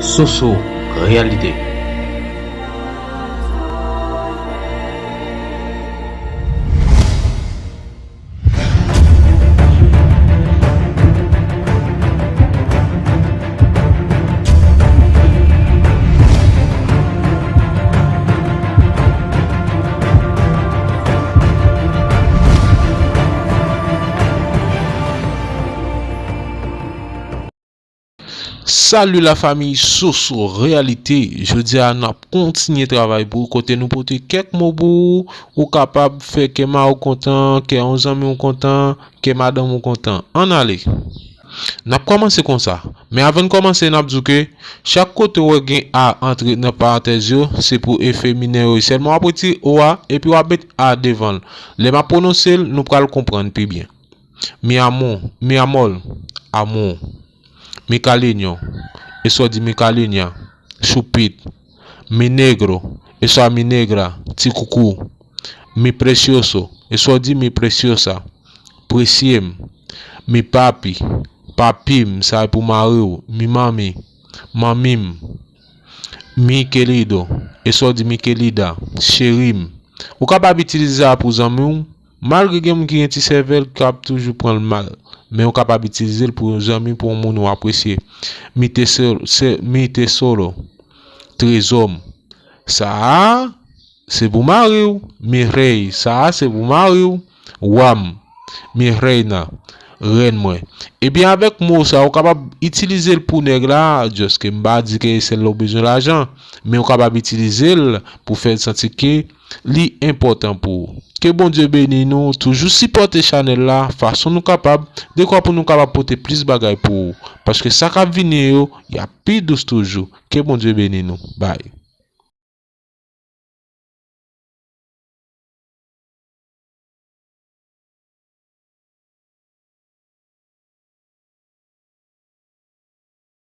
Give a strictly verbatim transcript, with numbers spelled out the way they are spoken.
Soso Reyalite. Salut la famille Soso Reyalite. Jodi a n ap kontinye travay pou ou, kote nou pote kèk mo pou ou, ou kapab fè kè mari w kontan, kè yon zanmi w kontan, kè madanm ou kontan. Ann ale. N ap kòmanse konsa. Men avan n kòmanse, n ap di w ke chak kote w wè gen a antre nan parantèz yo, se pou efè minè yo. Sèlman w ap retire o a, epi w ap met a devan l. Lè m ap pwononse l, nou pral konprann pi byen. Mi amor, mi amor, amour. Mi cariño, eso di mi cariña, chupit. Mi negro, eso a mi negra, ti koukou. Mi precioso, eso di mi preciosa, presye m. Mi papi, papi m, sa e pou mari w. Mi mami, manmi m. Mi querido, eso di mi querida, cheri m. Ou kapab itilize sa pou zanmi w, malgre gen moun ki gen ti sèvèl k ap toujou pran l mal, men ou kapab itilize l pou yon zanmi, pou yon moun ou apresye. Mi tesoro, se, mi tesoro, trezò m. Sa a, se pou mari w. Mi rey, sa a se pou mari w. Wa m. Mi reina, rèn mwen. Ebyen, avèk mo sa, ou kapab itilize l pou nèg la, just ke m pa di ke sèl lè w bezwen lajan, men ou kapab itilize l pou fè l santi ke li enpòtan pou ou. Ke Bondye beni nou, toujou sipòte chanèl la fason nou kapab, dekwa pou nou kapab pote plis bagay pou ou. Paske sa k ap vini yo, y ap pi dous toujou. Ke Bondye beni nou. Bye.